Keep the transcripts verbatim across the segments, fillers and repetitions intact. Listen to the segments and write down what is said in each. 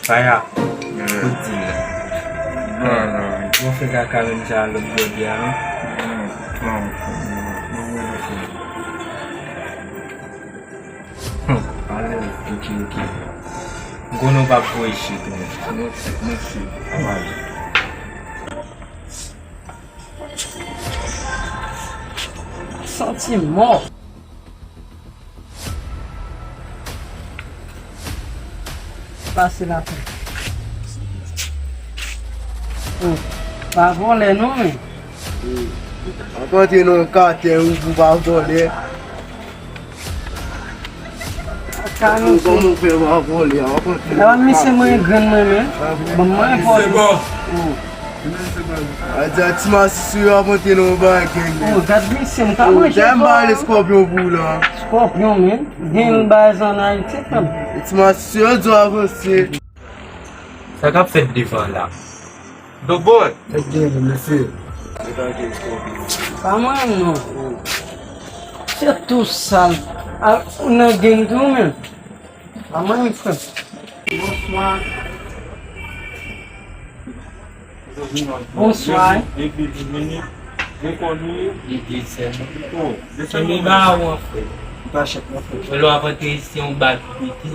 Faya, ou di la. Bon, fè kaka menm jan lòt bò di a, non? Alèz, ok, ok. M konnen w p ap voye shit, men. Mèsi, mèsi. Santi mò. Pase la pen. Oh, pa vòlè non, men. Antre nan katè ou pou pa vòlè. Kòman w fè w a vòlè a? Misye mwen grenn mwen men. Ban mwen vòlè. A di a ti masisi yo ap monte nan yon bagay. Oh, gad misye, m ka manje. Dèyè m ba ale skòpyon pou ou la. Skòpyon, men. Gen yon bagay sa an Ayiti, frè m. Ti masisi yo di w avanse. Sa k ap fèt devan la? Doboy! Fèt byen, mesye. Pa mwen, non. Se tou sal. A, ou nan gang tou, men. Pa mwen, frè. Bonswa. Bonswa. Kenbe ba ou an, frè. Ou pa chèf, non, frè. Lè w ap antre isi, yon bal pou pete.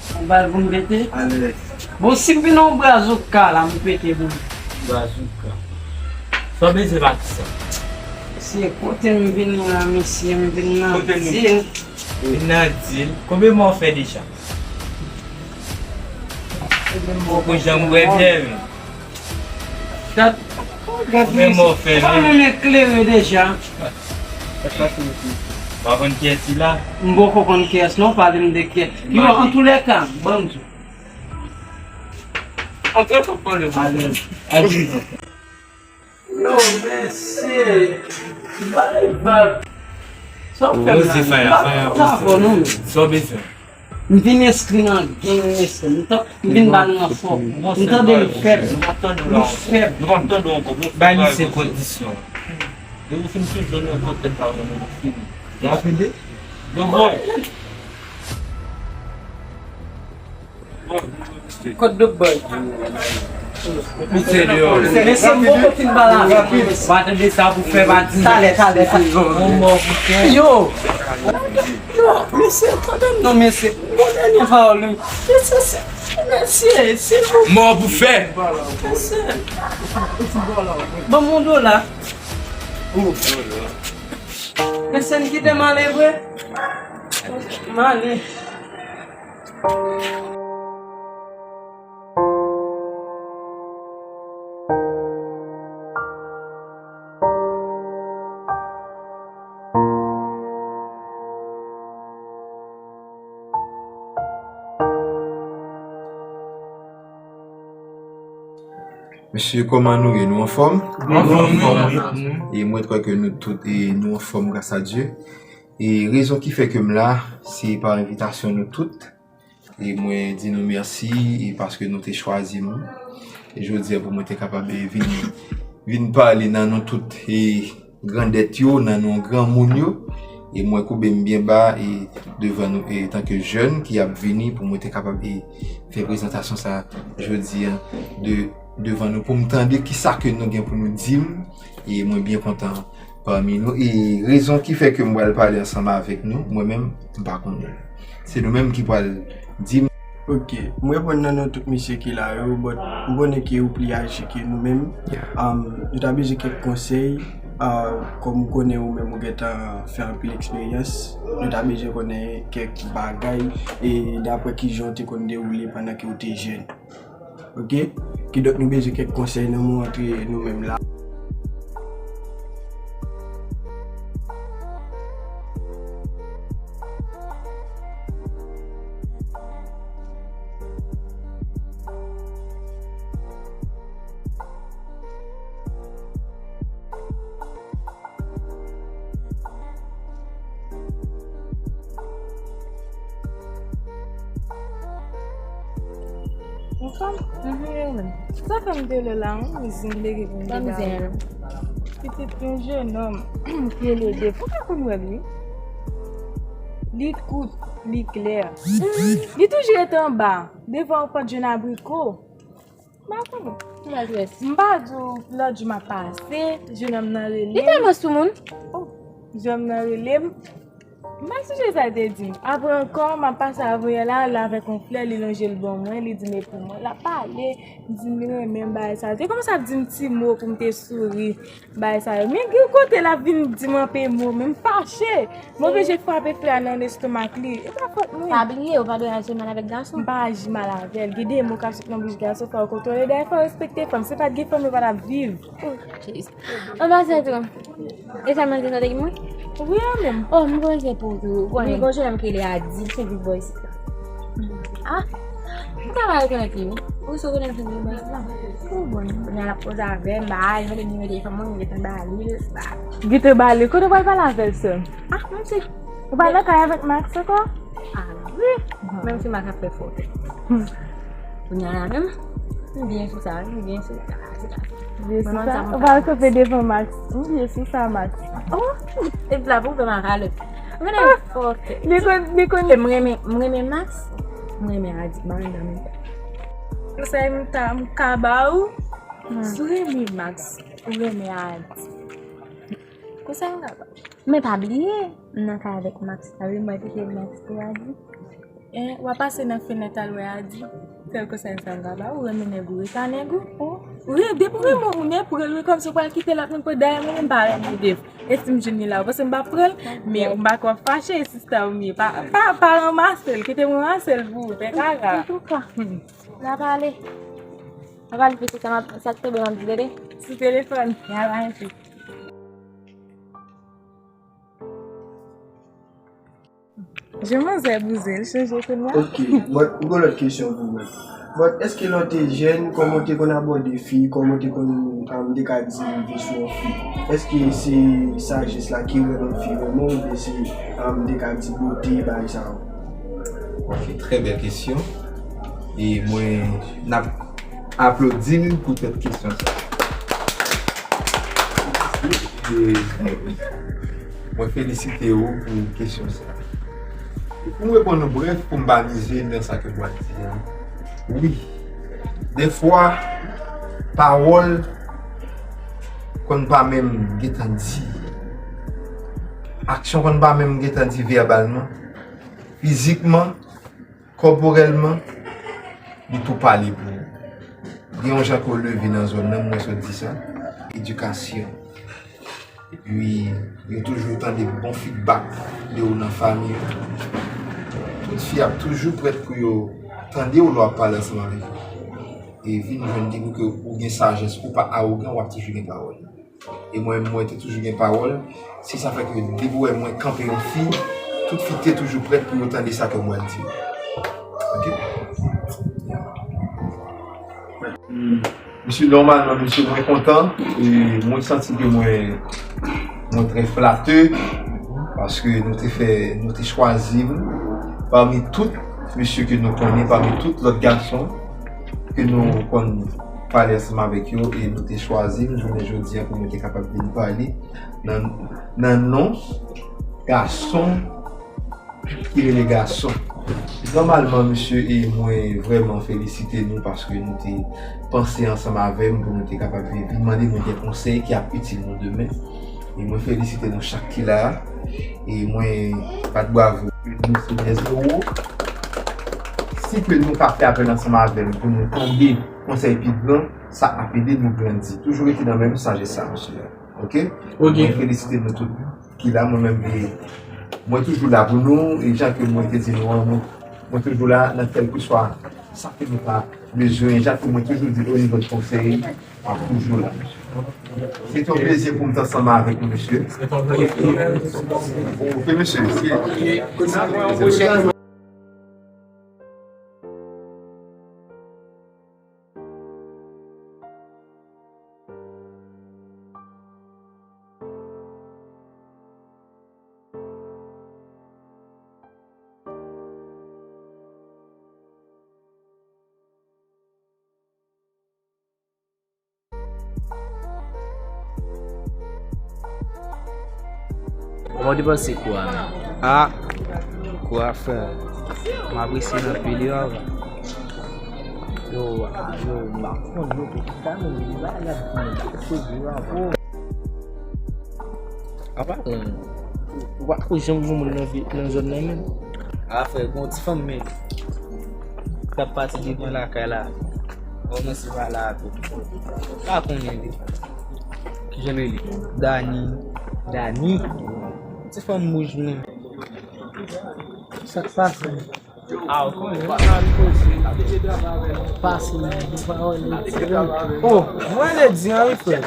Yon bal pou m pete? Alèz. Bon, si m vin yon brazouka la, m pete pou m. Brazouka. Sa w bezwen pa di sa. Se kote m vin la, mesye, m vin nan dil. Vin nan dil. Konbyen mwa w fè deja? Poko janm bwè vyè, men. Gad, gad misye. Sa menm eklere deja. Pa konn kiyès li la? M poko konn kiyès non, pale m de kiyès. Yo, antoulèka, ban m di w. Antre pou pale. Alèz. Yo, mesye. Bay vag. Sa w fè m la? Faya, faya, sa fò non, men. Sa w bezwen? M vin enskri nan gang, mesye. M tan-, m vin ba nou nan fò. M tande nou fèb. Nou fèb. Bay misye kondisyon. Depi w fin sou zòn nan, kote pa w nan fini. Rapide. Bon, bon. Kot de boy. Mesye deyò. Mesye m poko fin ba la. Pa tande sa pou fè pa di. Talè, talè, talè. Yon mò pou fè. Yo. Yo, mesye, tande m non, mesye. Bon dènye pawòl, wi. Mesye, se, mesye, silvouplè. Mò pou fè. Mesye. Ban m yon dola. Mesye, n kite m ale vre. M ale. Mesye, kòman nou ye? Nou anfòm? Anfòm, wi. E mwen kwè ke nou tout, e nou anfòm gras a Dye. E rezon ki fè ke m la, se pa envitasyon nou tout. E mwen di nou mèsi, e paske nou te chwazi m. E jodi a pou mwen te kapab, e, vin, vin pale nan non tout, e, grandèt yo, nan non granmoun yo. E mwen koube m byen ba, e, devan nou, e, tanke jèn ki ap vini, pou mwen te kapab, e, fè prezantasyon sa jodi a, de, devan nou, pou m tande kisa ke nou gen pou nou di m. E mwen byen kontan pami nou. E rezon ki fè ke m pral pale ansanm avèk nou, mwen menm, m pa konnen. Se nou menm ki pral di m. Ok, m reponn nan non tout mesye ki la yo, but m konnen ke ou pli aje ke nou menm. Um, nou ta bezwen kèk konsèy, uh, kòm m konnen ou menm ou gentan fè anpil eksperyans, nou ta bezwen konnen kèk bagay, e daprè kijan w te konn dewoule pandan ke w te jèn. Ok? Kidonk nou bezwen kèk konsèy nan mwen antre nou menm la. Ou fanm? Mhm, e ou menm? Sa fè m te lè la, wi, m zin lege pou m te ba ou. Pitit yon jenòm ki rele Dave. Ou pa konn wè l, wi. Li kout, li klè. Li toujou rete anba. devan yon pòt jèn abriko. M pa konnen. Ki lè l te wè? M pa di w, lòt jou m ap pase, jennonm nan rele m. Li tèlman soumoun. Oh, jennonm nan rele m. M pa sonje sa l te di m. Apre ankò, m ap pase avanyè la, l avèk yon flè, li lonje l ban mwen, li di m e pou mwen. L ap pale, li di m li renmen m, bagay sa yo. Te kòmanse ap di m ti mo pou m te souri, bagay sa yo. Men gen kote l ap vin di m anpe mo, men m fache. M oblije frape flè a nan lestomak li. E pa fòt mwen. Pa bliye, ou pa dwe aji mal avèk gason. M pa aji mal avè l. Gen de mo k ap sot nan bouch gason, fò w kontwole. Dayè, fò w respekte fanm. Si pa t gen fanm, yo pa t ap viv. Oh, Jezi. An pasan tou, e sa m te tande ki mwen? Wi, an menm. Oh, m gon je pou ou tou. Ou konnen gon je m ki rele Adi, se big boy isit la. Ah, m ta va rekonèt li, wi. Ou se rekonèt li, big boy isit la. Ou bon. Kounye a l ap koze avè m, ba, li mande m nimewo telefòn mwen, m gentan ba li l, ba. Gentan ba li l, kote w pral pale avè l, sè m? Ah, m se Ou pa nan kay avèk Max ankò? Ah, wi. Menm si Max ap fè fò. Kounye a la menm, m byen sou sa, m byen sou sa. Byen sou sa? Ou pral kanpe devan Max. M byen sou sa, Max. Oh! Epi la pou fè makalòt. M renmen fò. Li konn, li konn. E m renmen, m renmen Max. M renmen Adi, ba m nan men. Konsèy m ta, m ka ba ou. Si w renmen Max, ou renmen Adi. Konsèy m ka ba ou. Men pa bliye, m nan kay avèk Max la, wi, m wè pike Max pou Adi. En, w a pase nan fenèt al wè Adi. Sèl konsèy sa m ka ba ou, renmen nèg ou, rete a nèg ou. Wi, depi w renmen w, men pran l, wi, kòmsi w pral kite lòt moun pran dèyè mwen, m pa renmen Dave. E si m jwenn li la, ou panse m p ap pran l? Men m pa kwè w fache, sista w m ye. Pa, pa, pa ranmase l, kite m ranmase l pou ou, fè kaka. Antouka, n a pale. N a pale pitit sa, m ap, sa k tonbe, m ap di tande. Sou telefòn, y a pale tou. Je manzè bouzen, l chanje kounye a. Ok, but m gen lòt kesyon pou mwen. But èske lè w te jèn, kòman w te konn abòde fi, kòman w te konn, um, te ka di rive sou yon fi? Èske se sajès la ki rann yon fi renmen w, oubyen se, um, te ka di bote, bagay sa yo? Ok, trè bèl kesyon. E mwen, n ap aplodi l poutèt kesyon sa. E, mwen felisite w pou kesyon sa. E pou m reponn ou brèf, pou m pa mize nan sa ke m pral di a. Wi. Defwa, pawòl konn pa menm gentan di. Aksyon konn pa menm gentan di vèbalman. Fizikman, kòporèlman, li tou pale pou ou. Gen yon jan ke w leve nan zòn nan, m wè sot di sa. Edikasyon. Epi, yo toujou tande bon feedback de ou nan fanmi yo. Tout fi ap toujou prèt pou yo tande w lè w ap pale ansanm avèk yo. E vin jwenn depi ke ou gen sajès, ou pa awogan, w ap toujou gen pawòl. E mwen, mwen te toujou gen pawòl. Se sa fè ke depi w wè mwen kanpe yon fi, tout fi te toujou prèt pou yo tande sa ke mwen di. Ok? Misye, nòmalman, misye, mwen kontan. E mwen santi ke mwen, mwen trè flate. Paske nou te fè, nou te chwazi m pami tout mesye ke nou konnen, pami tout lòt gason ke nou konn pale ansanm avèk yo, e nou te chwazi m jounen jodi a pou mwen te kapab vin pale nan, nan non gason ki rele gason. Nòmalman, mesye, e mwen vrèman felisite nou paske nou te panse ansanm avè m pou nou te kapab vin, vin mande nou de konsèy ki ap itil nou demen. E mwen felisite nou chak ki la a. E mwen bat bravo. Nou se dè zewo. Si ke nou ka fè apèl ansanm avè m pou nou tande konsèy pi gran, sa ap ede nou grandi. Toujou rete nan menm sajès sa, mesye. Ok? Ok. Mwen felisite nou tout ki la, mwen menm, e mwen toujou la pou nou, e jan ke mwen te di nou an, mwen, mwen toujou la nan kèlkeswa sa ke nou ta bezwen, jan ke mwen toujou di o nivo de konsèy, mwen toujou la. Se yon plezi pou m t ansanm avèk nou, mesye. Ok, mesye. Kòman w te panse kou a menm? Ah, kou a fè. M apresye l anpil wi avan. Yo, a, yo, m pa konn yo, pou ki sa menm, yo, ba, y ap di, m pa koze yo ankò. Apa, ou pa ko janm gen moun nan vi-, nan zòn nan menm? A, frè, gon ti fanm men k ap pase devan lakay la. Kòmanse pale avè m. Pa konnen li. Kijan li rele? Dani. Dani? Ti fanm wouj menm. Sa k pase? Ah, ou konnen, pa nan koze. Pase, pawòl, li di. Oh, mwen le di an, wi, frè.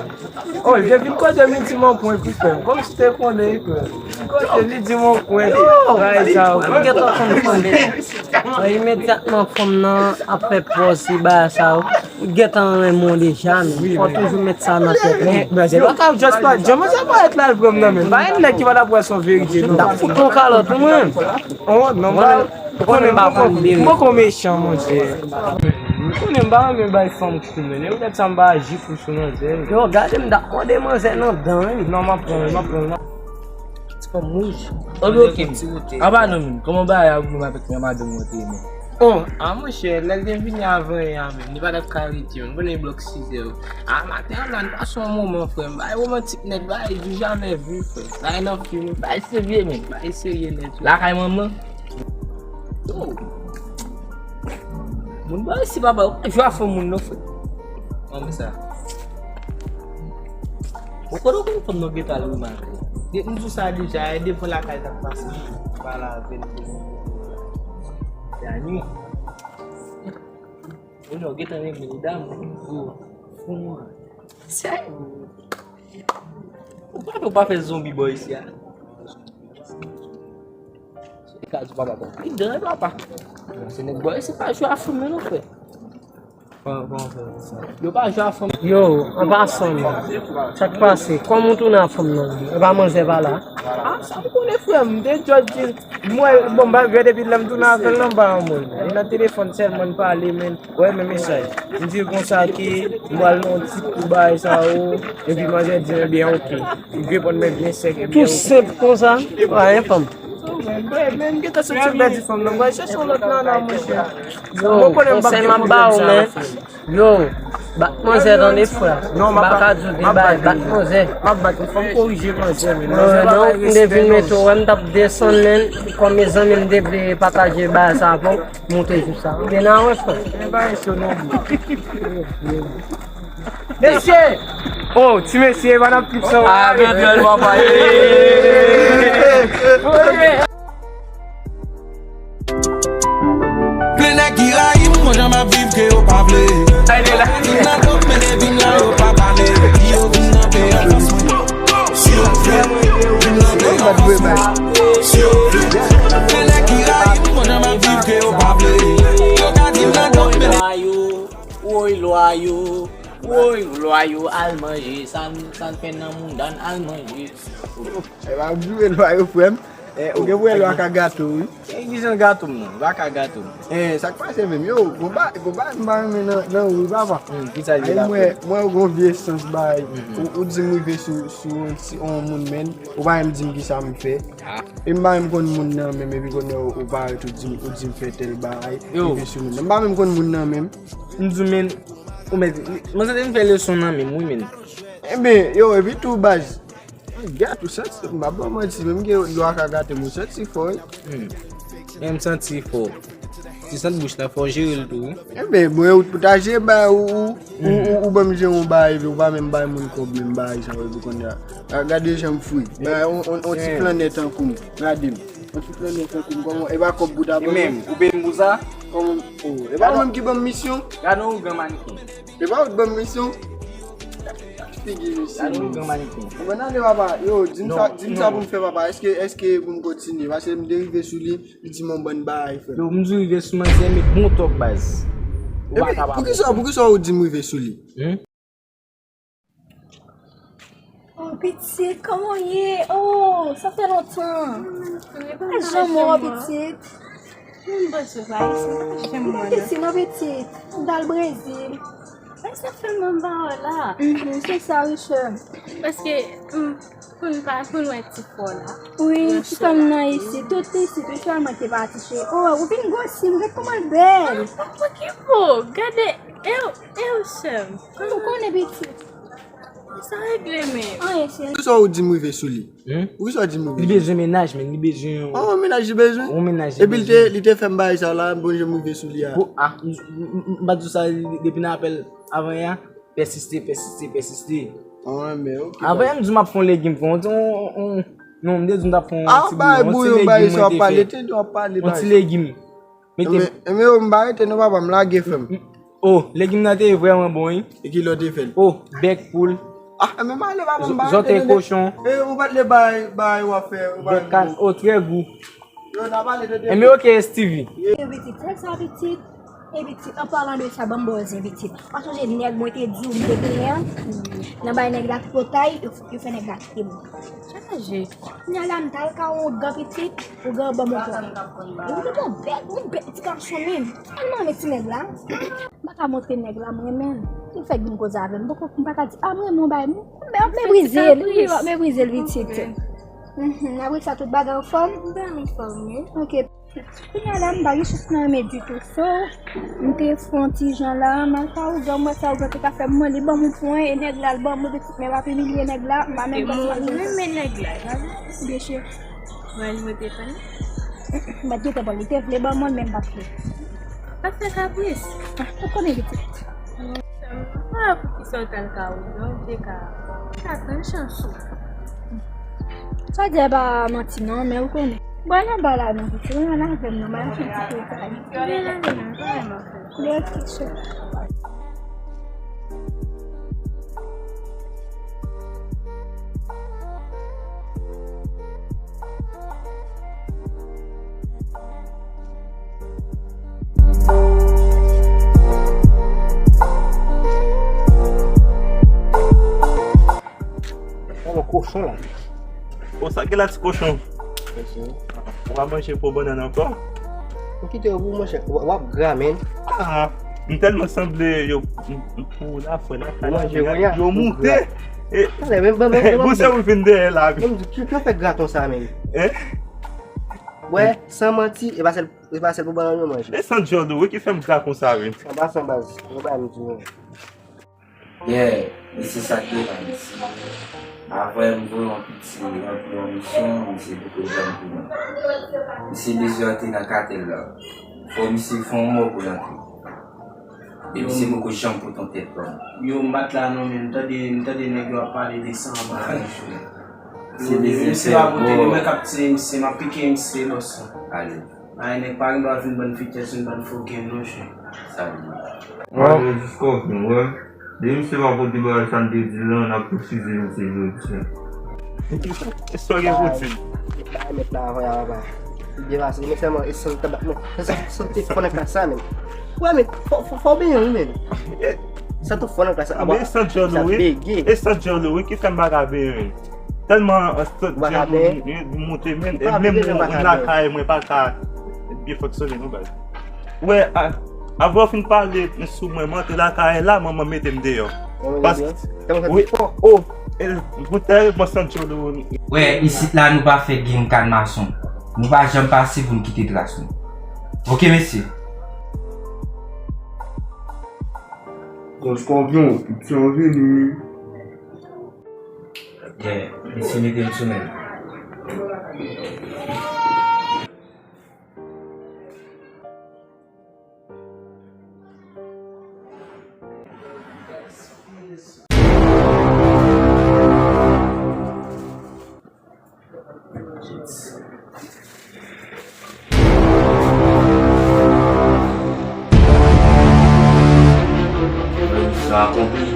Oh, li te vin kote m, li di m on pwen, wi, frè. Kòmsi te konnen, wi, frè. Li kote, li di m on pwen. Yo, bagay sa yo. Mwen gentan konn fanm nan. Imedyatman, fanm nan ap fè pòz, se bagay sa yo. Ou gentan renmen w deja, men fò w toujou met sa nan tèt ou. Yo, pa ka just pa, jan mwen sa parèt la, l pran m nan men. Pa yon nèg ki pa t ap wè se yon verite, non. M t ap fout yon kalòt, ou mwen. Oh, non, m pa, ou konnen m pa konn bere. M poko mechan, monchè. M konnen m pa renmen bay fanm kou, men. E poutèt sa m pa aji pou sou manzè. Yo, gade m, m t ap mande manzè nan dan, wi. Non, m ap pran l, m ap pran l, m ap Ti fanm wouj. Ann bloke m. Apa non, menm. Kòman bagay ap menm avèk nan madanm ou te menm? Oh, a monchè, lè l te vini avan yè a menm, li pa t ap ka rete menm. Konnen blòk sizè yo. A maten an la, n pase yon moman, frè m. Bagay romantik nèt, bagay du jamais vu, frè. Bagay nan fim, bagay serye menm, bagay serye nèt. Lakay manman. Oh. Moun pa isi papa, ou pa jwe a fanm moun non, frè. Kòman sa? Ou konnen ou konn fanm nan gentan al remake. Depi m di w sa deja, e devan lakay t ap pase, pale avè l. Dani. Ou non, gentan renmen li damou. Ou fou mwen. Sè. Ou pa, ou pa fè zonbi bò isi a. Se ka di papa bon. Li dan papa. Se nèg bò isi pa jwe a fanm non, frè. Yo pa jwe a fanm. Yo, an pasan, sa k pase? Kòman w tounen a fanm nan? E pa manzè pa la? Ah, sa m konnen, frè m. M te just di, m wè, bon, malgre depi lè m tounen avè l, non, m pa yon moun. E nan telefòn sèlman n pale, men, wè, men mesaj. M di l konsa ke m pral nan yon ti kou bagay sa yo, epi manzè di, ebyen, oke. Li reponn mwen byen sèk, ebyen, oke. Tou senp konsa? Pa yon fanm. Men, men, m gentan santi m pèdi fanm nan. Mwen chèche yon lòt nana, monchè. Yo, konsèy m ap ba ou, men. Yo, bat manzè tande, frè. Non, m ap bat, m ap bat, bat manzè. M ap bat, fò m korije manzè, men. Non, non, m te vin mete w, m t ap desann, men, kòm mezanmi, m te vle pataje bagay sa avè w, monte jou sa. Ou byen nan wè, frè? Men bagay cho non, bro. Mesye! Oh, ti mesye, pa nan pip sa. Ah, bèl, bèl, papa. Plen nèg ki rayi m, konjan m ap viv ke yo pa vle. Yo ka di m nan dòm, men depi m la, yo pa pale. Di yo vin nan peyi a fòs mwen. Si yo vle, vin nan peyi a fòs mwen. Si yo vle, plen nèg ki rayi m, konjan m ap viv ke yo pa vle. Yo ka di m nan dòm, men Woy lwa yo, woy lwa yo, al manje, sa n, sa n fè nan mouda n, al manje. E pa vre lwa yo, frè m. Eh, ou gen pou wè lwa ka gato, wi. Eh, ki jan gato m nan? Lwa ka gato m. Eh, sa k pase menm? Yo, gon ba, gon ba, m pa renmen nan, nan ou, wi, papa. Hmm, ki sa l ye la, frè m? Mwen, mwen, gon vye sans bay. Mhm. Ou, ou di m rive sou, sou yon ti, yon moun, men. Ou pa menm di m ki sa m fè. Ah. E m pa menm konn moun nan menm, epi kounye a ou, ou parèt ou di m, ou di m fè tèl bagay, rive sou moun nan. M pa menm konn moun nan menm. M di w, men, ou mèt, mwen santi m fè leson nan menm, wi, men. Enben, yo, epi tou, baz. Gate, ou santi, m pa ba w manti, menm gen lwa ka gate m, ou santi fò, wi. Hmm. Men m santi fò. Ti sant bouch la, fò w jere l tou, wi. Enben, bon, ou, ou ta jere bay ou, ou, ou, ou, ou ban m jere yon bay, epi ou pa menm bay moun kòb, menm bay, jan w di kounye a. Gade jan m fri. Bay, on, on, on ti flannè tankou m. Gade m. On ti flannè tankou m, kòman, e pa kòb pou ta ban m? Ou peye m pou sa? Kòman, oh, e pa ou menm ki ban m misyon? Gade yon gran maniken. E pa ou ki ban m misyon? Figi misye. Gade yon gran maniken. Bon, ale, papa. Yo, di m sa, di m sa pou m fè, papa. Èske, èske pou m kontinye? Paske m te rive sou li, li di m yon bann bagay, frè. Yo, m di w rive sou manzè, met bon tòk, baz. Ou pa kapab. Poukisa, poukisa ou di m rive sou li? Hmm? Oh, pitit, kòman w ye? Oh, sa fè lontan. Mwen pa janm wè w, pitit. Mwen pa sou pa isi, mwen pa janm wè w. Pitit, non, pitit. M t al Brezil. Mwen se fè mwen ba w la. Mhm, se sa, wi, chè. Paske, mm, pou n pa, pou n wè ti fò la. Wi, ti fò m nan isi. Tout isi, tou chè mwen te pati chè. Oh, ou vin gwosi m, gad kòman l bèl. Ah, pa pwokipe w. Gade, e w, e w, chè m. Ou konnen, pitit. Sa regle, men. Anyen, chè. Kisa ou di m rive sou li? Hmm? Poukisa w di m li bezwen? Li bezwen mennaj, men li bezwen yon... Oh, mennaj li bezwen? Yon mennaj li bezwen. Epi li te, li te fè m bagay sa la, bon jan m rive sou li a. Pou, ah, m, m, m, m pa di w sa depi nan apèl avan yè a, pèsiste, pèsiste, pèsiste. Ah, men ok. Avan yè m di w m ap fè yon legim pou yon, yon, yon, non, m te di w m t ap fè yon ti bouyon, yon ti legim mwen te fè. Ah, bay bouyon, bay sa w ap pale, te di w ap pale, bay. Yon ti legim. Mete. Enben, enben, yo, m pa rete non, papa, m lage fè m. Oh, legim nan te vrèman bon, wi. E ki lè w te fè l? Oh, bèk poul. Ah, enben, m ale, papa, m pa rete non. Zòtèy kochon. E, ou pa t le bay, bay, w ap fè, ou pa... Bèk kann, oh, trè gou. Yo, n a pale de... Enben, ok, Stevie. E pitit, se sa, pitit. E pitit, an palan de sa, ban m ba w zen, pitit. Ou pa sonje nèg mwen te di w m te genyen an? Nan bay nèg la tripotay, yo, yo fè nèg la kite m. Chaje. Kounye a la, m t al ka yon ougan, pitit. Ougan ban m yon pwen. Epi li bon bèl, bon bèl ti gason menm. Tèlman renmen ti nèg la. M pa ka montre nèg la m renmen l. Li fèk vin koze avè m. Poko m pa ka di, ah, m renmen w bay m. M ap meprize l, wi, m ap meprize l, pitit. Mhm, apre sa, tout bagay anfòm? Bagay anfòm, wi. Ok. Kounye a la, m pa gen chans nan renmen ditou. So, m te fè yon ti jan la, m al ka ougan, m wè sa ougan te ka fè m, mwen, li ban m yon pwen, e nèg la, l ban m yon pitit, men m ap imilye nèg la, m pa menm... E mwen renmen nèg la, sa vle? Byen si. Mwen, mwen te fè. M pa t gentan pran l, li te vle ban mwen l, men m pa t vle. Pa t fè kapris. Ah, ou konnen pitit. Ah, poukisa w t al ka ougan, ou te ka, ka tann chans ou. Sa di a pa manti non, men ou konnen. Bon, al anba la non, pitit, ou ann avè m non, m al fè ti feytay. Byen ale non, vrèman. Byen, pitit. Yon kochon la. O, sa gen la, ti kochon? Mèsi. Ou pa manje po bannann ankò? M kite yo pou manje. W ap gra, menn. Ah, m tèlman sanble yo, m, m pou la, frè, la, yo moute. E, talè, men, men, men, bon, se ou vin dèyè la. Menm di, ki, ki fè gra konsa, menn? Hein? Wè, san manti, e pa sèl, e pa sèl pou bannann yo manje. E san djòl ou, wi, ki fè m gra konsa, wi. An pa san baz, yo ba m di, wi. Yeah, e se sa k ye la, mesye. Avan m voye yon piti ranpli yon misyon, misye poko janm pou mwen. Misye bezwen antre nan katèl la. Fò misye fè yon mò pou l antre. E misye poko janm pote yon tèt pa m. Yo, m pa t la non, men m tande, m tande nèg yo ap pale de sa anba la. Misye bezwen fè yon mò. Yo, misye pa pote, yo, mwen k ap tiye misye, m ap pike misye, bòs. Ale. Ay, nèg pa gen dwa vin bann fitès, vin bann fo game non, chè. Sa li ye. Mwen, jis konprann, wè. Depi misye pa pote bagay sa n te di l lan, n ap tou size misye jodi a. E sa w gen pou di m? Bagay mèt la avan y a papa. Li byen pase, men sèlman, e san tabak non. Sa, sa, sa te fò nan klas sa, men. Wè, men, fò, fò, fò w benyen, wi, men. Sa tou fò nan klas sa. Men e san djòl ou, wi. E san djòl ou, wi, ki fè m pa ka benyen, men. Tèlman, eh, sòt djòl ou moute, men, e menm moun lakay mwen pa ka byen fonksyone non, baz. Wè, a, avan w fin pale sou mwen, m antre lakay la, manman mete m deyò. Paske, wi, o, e, pou tèlman san djòl ou. Wè, isit la, nou pa fè game kalmason. Nou pa janm pase pou n kite tras nou. Ok, mesye? Bon, Scorpion, piti an vini. Yeah, mesye mete m sou men. Misyon akonpli.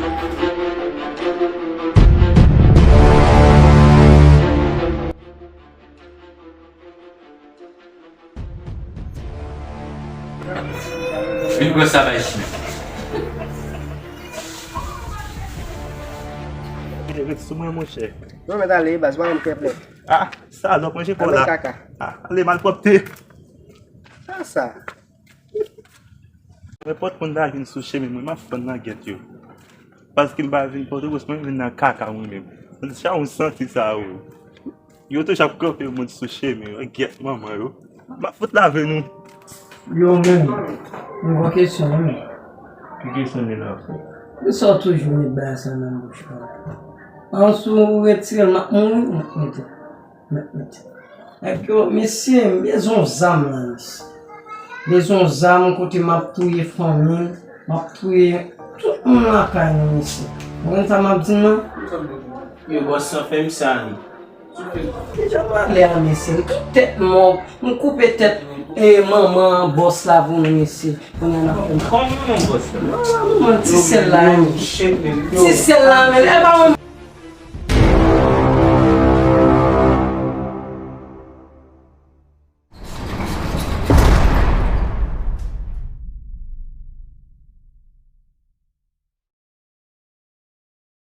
Vin pran sa bay chyen. Ret sou mwen, monchè. Non, mèt ale, baz, pa rann kè plen. Ah, salòp, manje kò la. Kaka. Ah, ale, malpwòpte. Sa, sa. Nenpòt moun ta vin sou chemen mwen, m ap fann nan gèt yo. Paske m pa vin Pòtoprens, mwen vin nan kaka mwen menm. Sa yon santi sa yo. Yo toujou ap kanpe moun sou chemen yo, gyèt manman yo. M ap fout lave nou. Yo menm, m gon kesyon wi. Ki kesyon li la frè? Pou sa w toujou met bagay sa nan bouch ou? An si w retire l, m ap mouri, m ap mete. M ap mete. Nèg yo, mesye, m bezwen yon zam la, mesye. Bezwen yon zam kote m ap touye fanmi m, m ap touye tout moun lakay nou, mesye. Ou konn sa m ap di w nan? Yo bòs lan fè m sa wi. Deja m ale a mesye, m tout tèt mò, m koupe tèt e manman bòs la pou nou mesye. Kounye a n ap fè m. Kòman manman bòs la? Manman ti sèl la, Shit, men. ti sèl la, men e pa yon